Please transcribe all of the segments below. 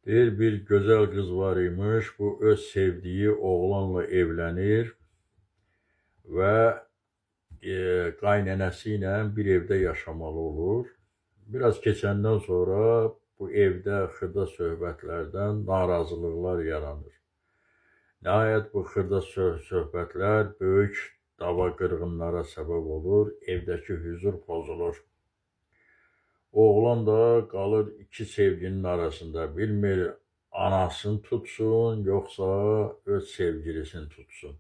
Deyir, bir gözəl qız var imiş, bu öz sevdiyi oğlanla evlənir və qaynənəsi ilə bir evdə yaşamalı olur. Biraz keçəndən sonra bu evdə xırda söhbətlərdən narazılıqlar yaranır. Nəhayət bu xırda söhbətlər böyük dava qırğınlara səbəb olur, evdəki hüzur pozulur. Oğlan da qalır iki sevginin arasında, bilmir anasını tutsun, yoxsa öz sevgilisini tutsun.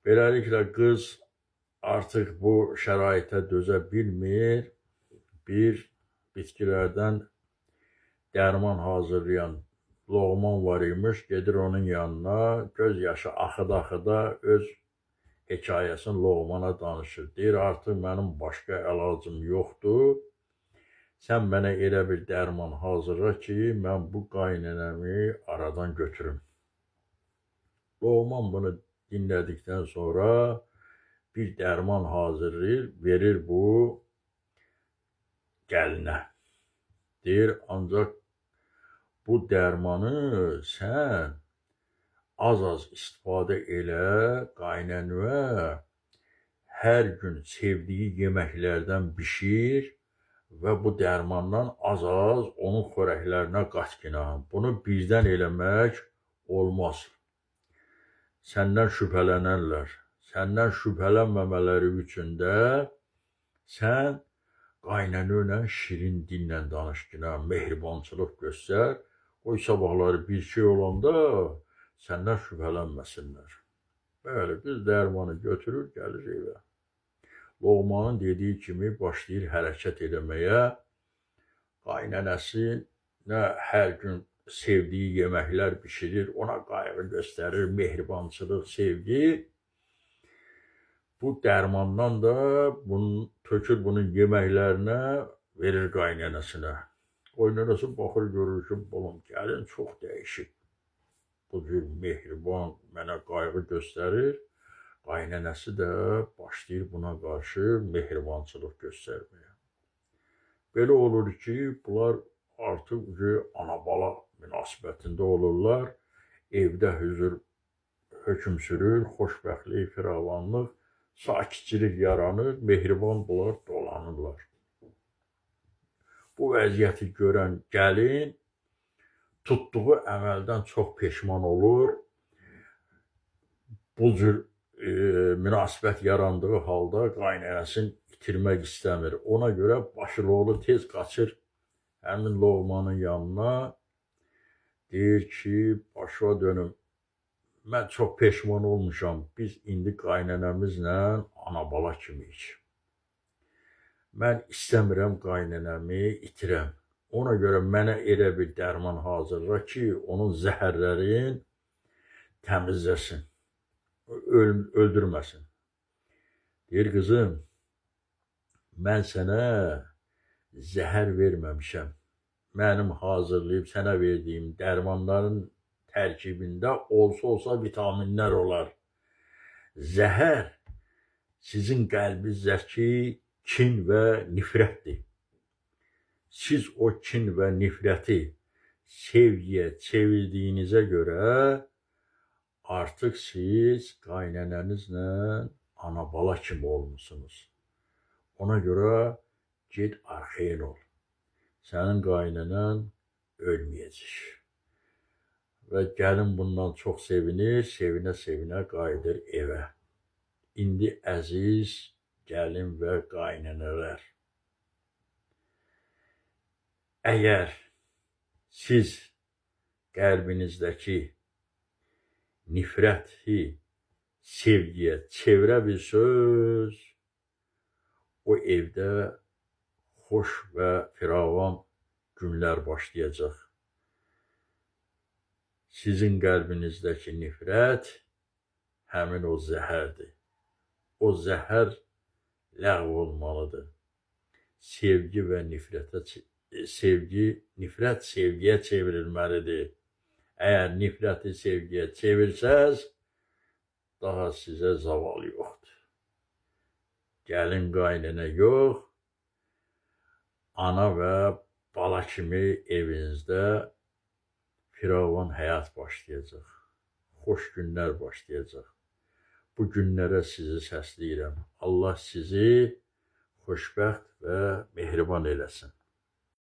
Beləliklə qız artıq bu şəraitə dözə bilmir, bir bitkilərdən dərman hazırlayan Loğman var imiş, gedir onun yanına, göz yaşı axıda-axıda öz hekayəsini Loğmana danışır. Deyir, artıq mənim başqa əlacım yoxdur. Sən mənə elə bir dərman hazırla ki, mən bu qaynənəmi aradan götürüm. Loğman bunu dinlədikdən sonra bir dərman hazırlayır, verir bu gəlinə. Deyir, ancaq bu dərmanı sən az-az istifadə elə, qaynənə hər gün sevdiyi yeməklərdən bişir və bu dərmandan az-az onun xörəklərinə qat ki. Bunu birdən eləmək olmaz. Səndən şübhələnərlər. Səndən şübhələnməmələri üçün də sən qaynənə ilə şirin dillə danış ki, mehribançılıq göstər. Qoy sabahları bir şey olanda səndən şübhələnməsinlər. Bəli, qız dərmanı götürür, gəlir evə. Loğmanın dediyi kimi başlayır hərəkət eləməyə. Qaynənəsi nə hər gün sevdiyi yeməklər bişirir, ona qayğı göstərir, mehribançılıq, sevgi. Bu dərmandan da bunu, tökür bunun yeməklərinə, verir qaynənəsinə. Qaynənəsi baxır, görür ki, balam, gəlin çox dəyişib. Bu cür mehriban mənə qayğı göstərir. Qaynənəsi də başlayır buna qarşı mehribançılıq göstərməyə. Belə olur ki, bunlar artıq ana-bala münasibətində olurlar. Evdə hüzur hökm sürür, xoşbəxtlik, firavanlıq, sakitçilik yaranır, mehriban bunlar dolanırlar. Bu vəziyyəti görən gəlin tutduğu əməldən çox peşman olur. Bu cür münasibət yarandığı halda qaynənəsini itirmək istəmir. Ona görə başıloğlu tez qaçır həmin Loğmanın yanına. Deyir ki, başıma dönüm, mən çox peşman olmuşam. Biz indi qaynənəmizlə ana-bala kimiyik. Mən istəmirəm qaynənəmi itirəm. Ona görə mənə elə bir dərman hazırla ki, onun zəhərlərini təmizləsin, öldürməsin. Deyir, qızım, mən sənə zəhər verməmişəm. Mənim hazırlayıb sənə verdiyim dərmanların tərkibində olsa-olsa vitaminlər olar. Zəhər sizin qəlbinizdəki kin və nifrətdir. Siz o kin və nifrəti sevgiyə çevirdiyinizə görə artıq siz qaynənənizlə ana-bala kimi olmusunuz. Ona görə get arxayın ol. Sənin qaynənən ölməyəcək. Və gəlin bundan çox sevinir, sevinə-sevinə qayıdır evə. İndi əziz gəlin və qaynənələr, əgər siz qəlbinizdəki nifrəti sevgiyə çevirə bilsəniz, o evdə xoş və firavan günlər başlayacaq. Sizin qəlbinizdəki nifrət həmin o zəhərdir. O zəhər ləğv olmalıdır. Sevgi və nifrətə sevgi, nifrət sevgiyə çevrilməlidir. Əgər nifrəti sevgiyə çevirsəz, daha sizə zaval yoxdur. Gəlin qaynənə yox, ana və bala kimi evinizdə firavan həyat başlayacaq. Xoş günlər başlayacaq. Bu günlərə sizi səsləyirəm. Allah sizi xoşbəxt və mehriban eləsin.